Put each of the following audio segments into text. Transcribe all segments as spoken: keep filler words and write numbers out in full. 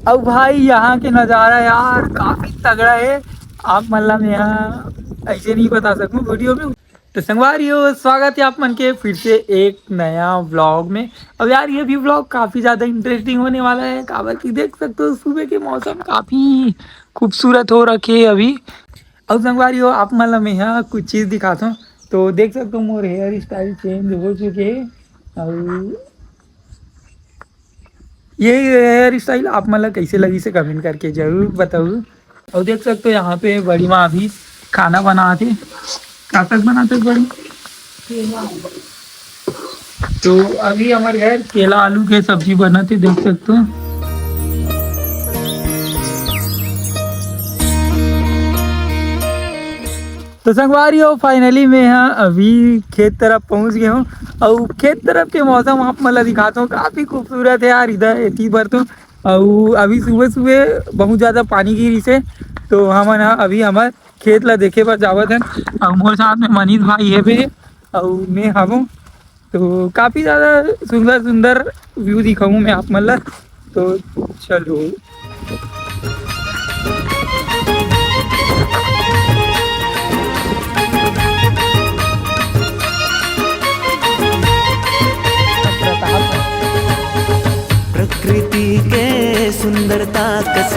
अउ भाई, यहाँ के नज़ारा यार काफ़ी तगड़ा हे। आप मन ला मैं यहाँ ऐसे नहीं बता सकूँ वीडियो में। तो संगवारी हो, स्वागत है आप मन के फिर से एक नया व्लॉग में। अब यार, ये भी व्लॉग काफ़ी ज़्यादा इंटरेस्टिंग होने वाला है, काबर कि देख सकते हो सुबह के मौसम काफ़ी खूबसूरत हो रखे है अभी। अउ संगवारी हो, आप मन ला मैं यहाँ कुछ चीज़ दिखाता हूँ। तो देख सकते हो मोर हेयर स्टाइल चेंज हो चुके है। अउ ये हेयर स्टाइल आप मन ला कैसे लगिस हे, कमेंट करके जरूर बताऊ। अउ देख सकते हो यहाँ पे बड़ी माँ अभी खाना बनात हे। का साग बनात हे बड़ी? तो अभी हमारे घर केला आलू के सब्जी बनत हे, देख सकते हो। तो संगवारी हो, फाइनली मैं हा अभी खेत तरफ पहुंच गए हूँ। अउ खेत तरफ के मौसम आप मन ला दिखाता हूँ, काफ़ी खूबसूरत है यार इधर एती बर तो। अउ अभी सुबह सुबह बहुत ज़्यादा पानी गिरिस हे, तो हमन हा अभी हमर खेत ला देखे बर जावत हन। अउ मोर साथ में मनीष भाई हे भी, अउ मैं हवों। तो काफ़ी ज़्यादा सुंदर सुंदर व्यू दिखाऊँ मैं आप मन ला। तो चलो। प्रकृति के सुंदरता कस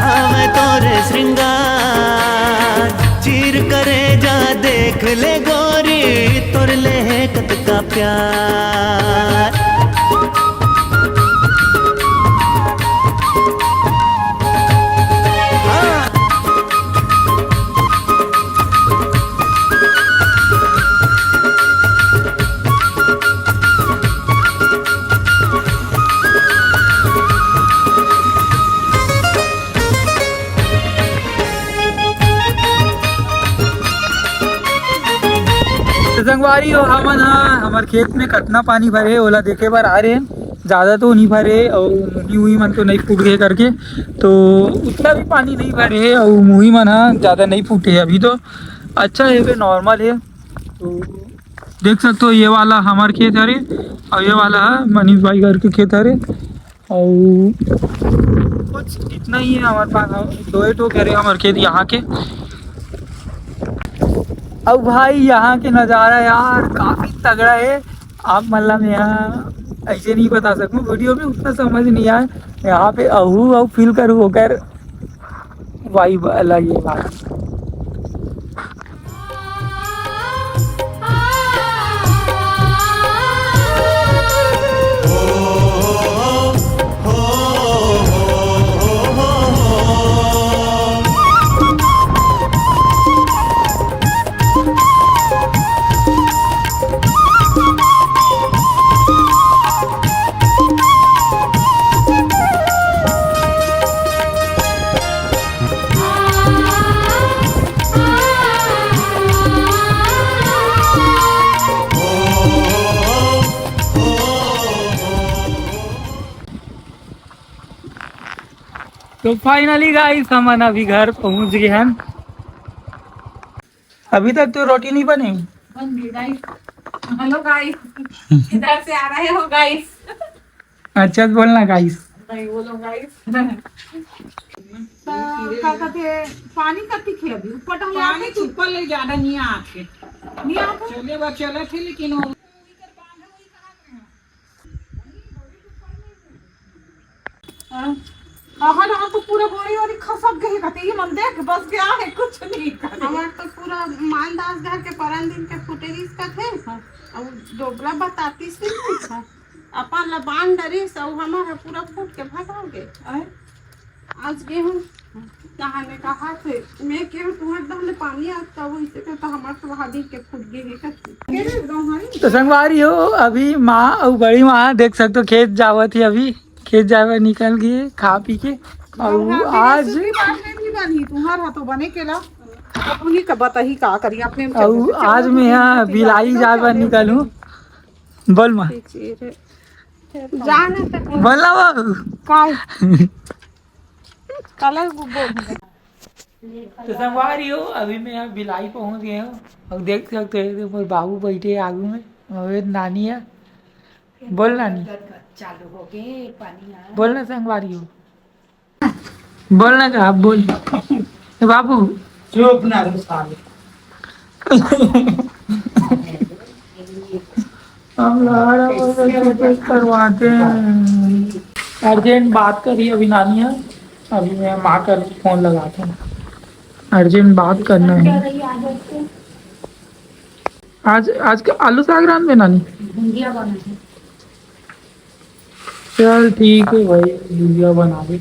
आवे तोरे श्रृंगार। चीर करे जा देख ले गोरी, तोर ले कतका प्यार। तो संगवारी हो, हमन हा हमर खेत में कतना पानी भरे हे, ओला देखे बर आ रहे हैं। ज़्यादा तो नहीं भरे हे, अउ मुही उही मन तो नहीं फूट गए करके, तो उतना भी पानी नहीं भरे हे, अउ मुही मन हा ज़्यादा नहीं फूटे हे अभी तो। अच्छा है, वे नॉर्मल है। तो देख सकते हो, ये वाला हमार खेत हरे, अउ ये वाला है मनीष भाई घर के खेत हरे। अउ कुछ इतना ही है हमारे पास, दो ही ठो घर है हमारे खेत यहाँ के। अउ भाई, यहाँ के नज़ारा यार काफ़ी तगड़ा है। आप मन ला मैं यहाँ ऐसे नहीं बता सकूँ, वीडियो में उतना समझ नहीं आए। यहाँ पे अहू अउ फील करू, ओकर वाइब अलग है भाई। तो फाइनली गाइस, हमन अभी घर पहुंच गए हैं। अभी तक तो रोटी नहीं बनी। बन गई गाइस। हेलो गाइस, किधर से आ रहे हो गाइस? अच्छा बोलना गाइस। नहीं बोलो गाइस। का कहते, पानी कति खे अभी ऊपर डाल पानी तो ऊपर ले ज्यादा नहीं आके। नहीं आके? चले बा चलत है, लेकिन वो अहर, हाँ, तो पूरा बोरी वोरी खसक गई कते, ये मन देख, बस गया है, कुछ नहीं करे। हमार तो पूरा मानदास घर के परन दिन के फुटेरिस का थे। हाँ। अब डोबरा बतातीस नहीं। हाँ। अपन ला बांध डरिस, अब हमारा पूरा फूट के भगा गए। आए? आज गेहूं नहाने का हाथ है, मैं गेहूं तुम्हारे डाले पानी आज का, वो इसे कहता हमार तो वहां दिन के फूट गए है कते। तो संगवारी हो, अभी माँ अउ बड़ी माँ देख सकते हो, खेत जावत ही अभी। खेत जाए बर निकल गए खा पी के। अउ आज भी बात नहीं बनी, तुम्हार हाथों बने केला। अपनी का बताही का करी, अपने में अउ चल जाते। आज चलो, मैं ठीक यहाँ है, बिलाई जाए बर निकलूँ। बोल माँ। ठीक है, ठीक है। जाना तक बोल ना बाबू। काय? कलर वो बोल। तो संगवारी हो, अभी मैं यहाँ बिलाई पहुँच गए हूँ। अब देख सकते हो, ये मोर बाबू बैठे हैं आगू में, और ये नानी है। बोल नानी। गदगद चालू हो गए, पानी आ। बोल ना संगवारी हो। बोल ना का, आप बोल। ए बाबू। चुप ना रे साले। हम लड़ा वो तो चुप करवाते हैं। अर्जेंट बात करी अभी नानी है, अभी मैं माँ का फोन लगाता हूँ, अर्जेंट बात करना है। आज आज का आलू साग रांधबे नानी? भुंजिया बना है। चल ठीक है भाई, भुंजिया बना दे।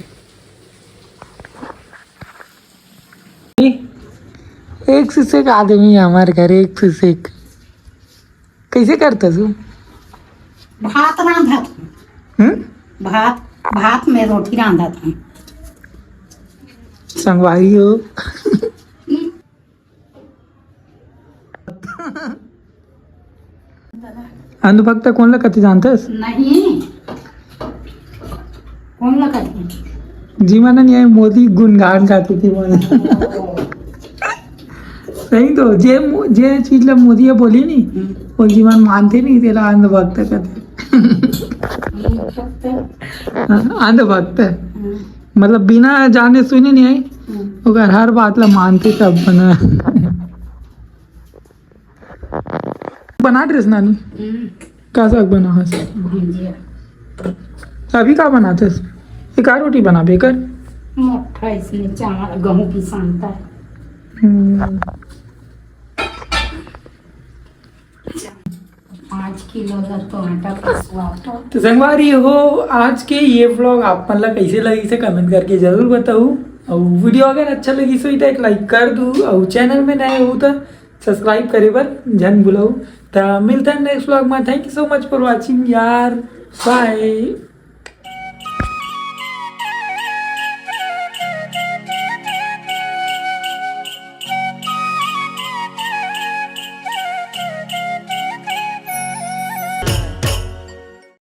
एक से एक आदमी है हमारे घर, एक से एक। कैसे करता तू? भात रांधत हूँ। हम्म? भात, भात में रोटी रांधत हूँ। संगवारी हो। अंधभक्त कोन ला कथे जानथस? नहीं। कोन ला कथे? जी मन नहीं आए, मोदी गुणगान गाथे जी मन। सही तो, जे मो-, जे चीज ला मोदी ह बोली नी, हम्म। वो जी मन मानथे नहीं, तेला अंधभक्त कथे। अंधभक्त। हाँ, अंधभक्त। हम्म। मतलब बिना जाने सुने नहीं आई, हम्म। ओकर हर बात ला मानथे सब बना। बना ड्रेस नानी। हम्म। का साग बना हस? भुंजिया। अभी का बनाथस? एक आ रोटी बनाबे कर। मोटा इसने चावल, गहूं पिसानता है। हम्म। पाँच किलो का तो आटा पिसवाता। तो संगवारी हो, आज के ये व्लॉग आप मन ला कैसे लगिस हे, कमेंट करके जरूर बताऊ। और वीडियो अगर अच्छा लगिस होही तो एक लाइक कर दू, और चैनल में नए हो तो सब्सक्राइब करे बर झन भुलाऊ। तो मिलता है नेक्स्ट व्लॉग में। Thank you so much for watching यार, बाय।